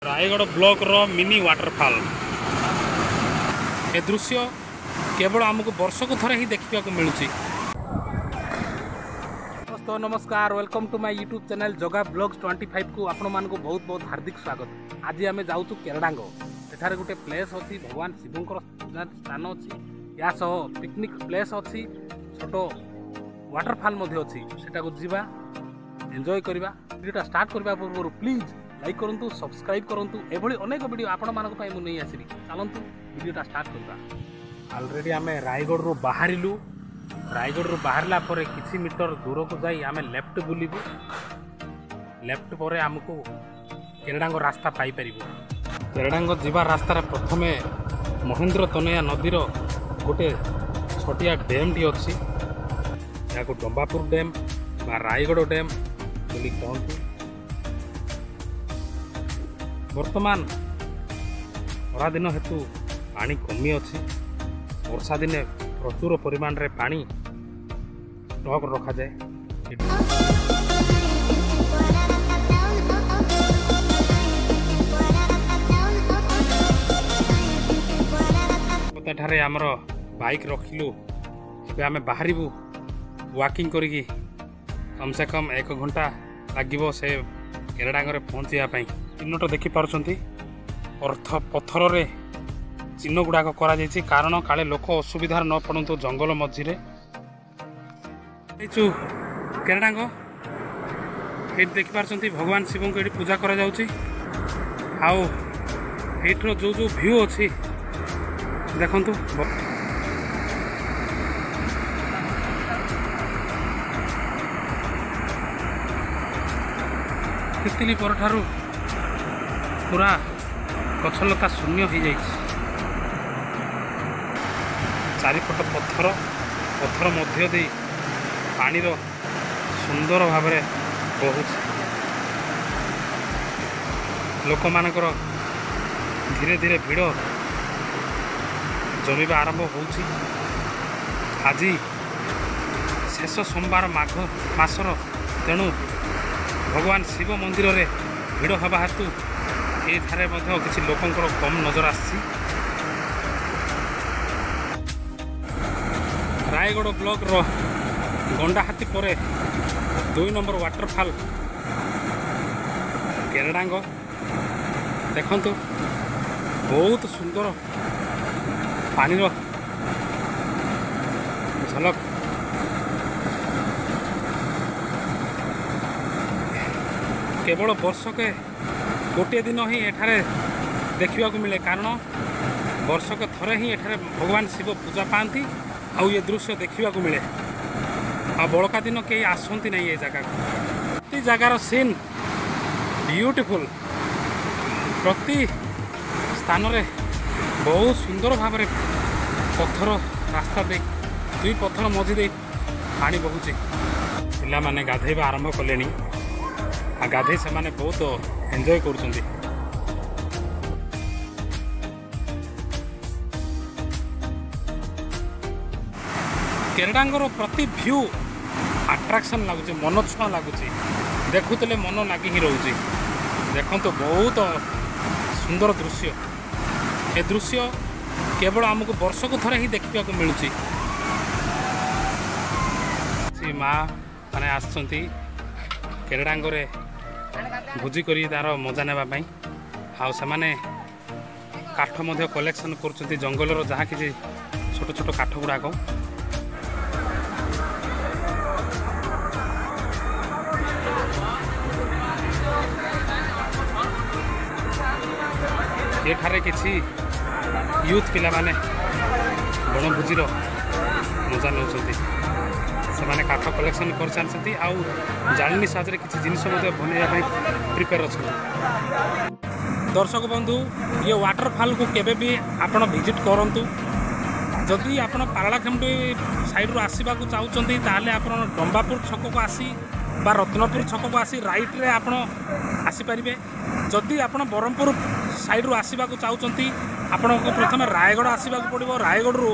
ରାୟଗଡ଼ ବ୍ଲକର mini waterfall. ଏ ଦୃଶ୍ୟ କେବଳ ଆମକୁ ବର୍ଷକୁ ଥରେ ହିଁ ଦେଖିବାକୁ ମିଳୁଛି। ଦୋସ୍ତ ନମସ୍କାର, welcome to my YouTube channel Jaga blogs 25କୁ ଆପଣମାନଙ୍କୁ ବହୁତ ବହୁତ ହାର୍ଦ୍ଦିକ ସ୍ୱାଗତ। ଆଜି ଆମେ ଯାଉଛୁ କେରଡ଼ାଙ୍ଗ। ସେଠାରେ ଗୋଟେ ପ୍ଲେସ୍ ଅଛି, ଭଗବାନ ଶିବଙ୍କର ପୂଜା ସ୍ଥାନ ଅଛି, ୟା ସହ ପିକନିକ୍ ପ୍ଲେସ୍ ଅଛି, ଛୋଟ ୱାଟରଫଲ୍ ମଧ୍ୟ ଅଛି। ସେଟାକୁ ଯିବା, ଏନ୍ଜୟ କରିବା। ଭିଡ଼ିଓଟା ଷ୍ଟାର୍ଟ କରିବା ପୂର୍ବରୁ ପ୍ଲିଜ୍ ଲାଇକ୍ କରନ୍ତୁ, ସବସ୍କ୍ରାଇବ୍ କରନ୍ତୁ। ଏଭଳି ଅନେକ ଭିଡ଼ିଓ ଆପଣମାନଙ୍କ ପାଇଁ ମୁଁ ନେଇ ଆସିବି। ଚାଲନ୍ତୁ ଭିଡ଼ିଓଟା ଷ୍ଟାର୍ଟ କରିବା। ଅଲରେଡ଼ି ଆମେ ରାୟଗଡ଼ରୁ ବାହାରିଲୁ। ରାୟଗଡ଼ରୁ ବାହାରିଲା ପରେ କିଛି ମିଟର ଦୂରକୁ ଯାଇ ଆମେ ଲେଫ୍ଟ ବୁଲିବୁ। ଲେଫ୍ଟ ପରେ ଆମକୁ କେରଡ଼ାଙ୍ଗ ରାସ୍ତା ପାଇପାରିବୁ। କେରଡ଼ାଙ୍ଗ ଯିବା ରାସ୍ତାରେ ପ୍ରଥମେ ମହେନ୍ଦ୍ର ତନୟା ନଦୀର ଗୋଟେ ଛୋଟିଆ ଡ୍ୟାମ୍ଟି ଅଛି। ଏହାକୁ ଡମ୍ବାପୁର ଡ୍ୟାମ୍ ବା ରାୟଗଡ଼ ଡ୍ୟାମ୍ ବୋଲି କହନ୍ତି। ବର୍ତ୍ତମାନ ଖରାଦିନ ହେତୁ ପାଣି କମି ଅଛି। ବର୍ଷା ଦିନେ ପ୍ରଚୁର ପରିମାଣରେ ପାଣି ଷ୍ଟକ୍ ରଖାଯାଏ। ଏଠାରେ ଆମର ବାଇକ୍ ରଖିଲୁ। ଏବେ ଆମେ ବାହାରିବୁ ୱାକିଂ କରିକି। କମ୍ ସେ କମ୍ 1 ଘଣ୍ଟା ଲାଗିବ ସେ କେରଡ଼ାଙ୍ଗରେ ପହଞ୍ଚିବା ପାଇଁ। ଚିହ୍ନଟ ଦେଖିପାରୁଛନ୍ତି, ଅର୍ଥ ପଥରରେ ଚିହ୍ନ ଗୁଡ଼ାକ କରାଯାଇଛି, କାରଣ କାଳେ ଲୋକ ଅସୁବିଧାରେ ନ ପଡ଼ନ୍ତୁ ଜଙ୍ଗଲ ମଝିରେ। ହେଇଛୁ କେରଡ଼ାଙ୍ଗ। ଏଇଠି ଦେଖିପାରୁଛନ୍ତି ଭଗବାନ ଶିବଙ୍କୁ ଏଇଠି ପୂଜା କରାଯାଉଛି। ଆଉ ଏଇଠିର ଯେଉଁ ଯେଉଁ ଭ୍ୟୁ ଅଛି ଦେଖନ୍ତୁ। ତିତିଲି ପରଠାରୁ ପୁରା ଗଛଲତା ଶୂନ୍ୟ ହେଇଯାଇଛି। ଚାରିପଟ ପଥର, ପଥର ମଧ୍ୟ ଦେଇ ପାଣିର ସୁନ୍ଦର ଭାବରେ ବହୁଛି। ଲୋକମାନଙ୍କର ଧୀରେ ଧୀରେ ଭିଡ଼ ଜମିବା ଆରମ୍ଭ ହେଉଛି। ଆଜି ଶେଷ ସୋମବାର ମାଘ ମାସର, ତେଣୁ ଭଗବାନ ଶିବ ମନ୍ଦିରରେ ଭିଡ଼ ହେବା ହେତୁ ଏଠାରେ ମଧ୍ୟ କିଛି ଲୋକଙ୍କର କମ୍ ନଜର ଆସିଛି। ରାୟଗଡ଼ ବ୍ଲକର ଗଣ୍ଡାହାତୀ ପରେ 2 ନମ୍ବର ୱାଟରଫଲ୍ କେରଡ଼ାଙ୍ଗ। ଦେଖନ୍ତୁ ବହୁତ ସୁନ୍ଦର ପାଣିର ଝଲକ। କେବଳ ବର୍ଷକେ ଗୋଟିଏ ଦିନ ହିଁ ଏଠାରେ ଦେଖିବାକୁ ମିଳେ, କାରଣ ବର୍ଷକେ ଥରେ ହିଁ ଏଠାରେ ଭଗବାନ ଶିବ ପୂଜା ପାଆନ୍ତି ଆଉ ଏ ଦୃଶ୍ୟ ଦେଖିବାକୁ ମିଳେ। ଆଉ ବଳକା ଦିନ କେହି ଆସନ୍ତି ନାହିଁ ଏ ଜାଗାକୁ। ପ୍ରତି ଜାଗାର ସିନ୍ ବିୟୁଟିଫୁଲ୍। ପ୍ରତି ସ୍ଥାନରେ ବହୁତ ସୁନ୍ଦର ଭାବରେ ପଥର ରାସ୍ତା ଦେଇ, ଦୁଇ ପଥର ମଝି ଦେଇ ପାଣି ବହୁଛି। ପିଲାମାନେ ଗାଧୋଇବା ଆରମ୍ଭ କଲେଣି ଆଉ ଗାଧୋଇ ସେମାନେ ବହୁତ ଏନ୍ଜୟ କରୁଛନ୍ତି। କେରଡ଼ାଙ୍ଗର ପ୍ରତି ଭ୍ୟୁ ଆଟ୍ରାକ୍ସନ୍ ଲାଗୁଛି, ମନ ଛୁଆଁ ଲାଗୁଛି। ଦେଖୁଥିଲେ ମନ ଲାଗି ହିଁ ରହୁଛି। ଦେଖନ୍ତୁ ବହୁତ ସୁନ୍ଦର ଦୃଶ୍ୟ। ଏ ଦୃଶ୍ୟ କେବଳ ଆମକୁ ବର୍ଷକୁ ଥରେ ହିଁ ଦେଖିବାକୁ ମିଳୁଛି। ସେ ମା ମାନେ ଆସିଛନ୍ତି କେରଡ଼ାଙ୍ଗରେ ଭୋଜି କରି ତାର ମଜା ନେବା ପାଇଁ। ଆଉ ସେମାନେ କାଠ ମଧ୍ୟ କଲେକ୍ସନ୍ କରୁଛନ୍ତି ଜଙ୍ଗଲର, ଯାହା କିଛି ଛୋଟ ଛୋଟ କାଠ ଗୁଡ଼ାକ। ଏଠାରେ କିଛି ୟୁଥ୍ ପିଲାମାନେ ବଣଭୋଜିର ମଜା ନେଉଛନ୍ତି। ସେମାନେ କାଠ କଲେକ୍ସନ୍ କରିସାରିଛନ୍ତି ଆଉ ଜାଳେଣୀ ସାହାଯ୍ୟରେ କିଛି ଜିନିଷ ମଧ୍ୟ ବନେଇବା ପାଇଁ ପ୍ରିପେୟାର ଅଛନ୍ତି। ଦର୍ଶକ ବନ୍ଧୁ, ଇଏ ୱାଟରଫଲ୍କୁ କେବେ ବି ଆପଣ ଭିଜିଟ୍ କରନ୍ତୁ। ଯଦି ଆପଣ ପାରଳାଖେମୁଣ୍ଡି ସାଇଡ଼ରୁ ଆସିବାକୁ ଚାହୁଁଛନ୍ତି, ତାହେଲେ ଆପଣ ଡମ୍ବାପୁର ଛକକୁ ଆସି ବା ରତ୍ନପୁର ଛକକୁ ଆସି ରାଇଟ୍ରେ ଆପଣ ଆସିପାରିବେ। ଯଦି ଆପଣ ବ୍ରହ୍ମପୁର ସାଇଡ଼ରୁ ଆସିବାକୁ ଚାହୁଁଛନ୍ତି, ଆପଣଙ୍କୁ ପ୍ରଥମେ ରାୟଗଡ଼ ଆସିବାକୁ ପଡ଼ିବ। ରାୟଗଡ଼ରୁ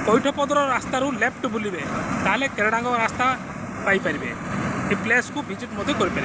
ପୈଠପଦର ରାସ୍ତାରୁ ଲେଫ୍ଟ ବୁଲିବେ, ତାହେଲେ କେରଡ଼ାଙ୍ଗ ରାସ୍ତା ପାଇପାରିବେ। ଏ ପ୍ଲେସ୍କୁ ଭିଜିଟ୍ ମଧ୍ୟ କରିପାରିବେ।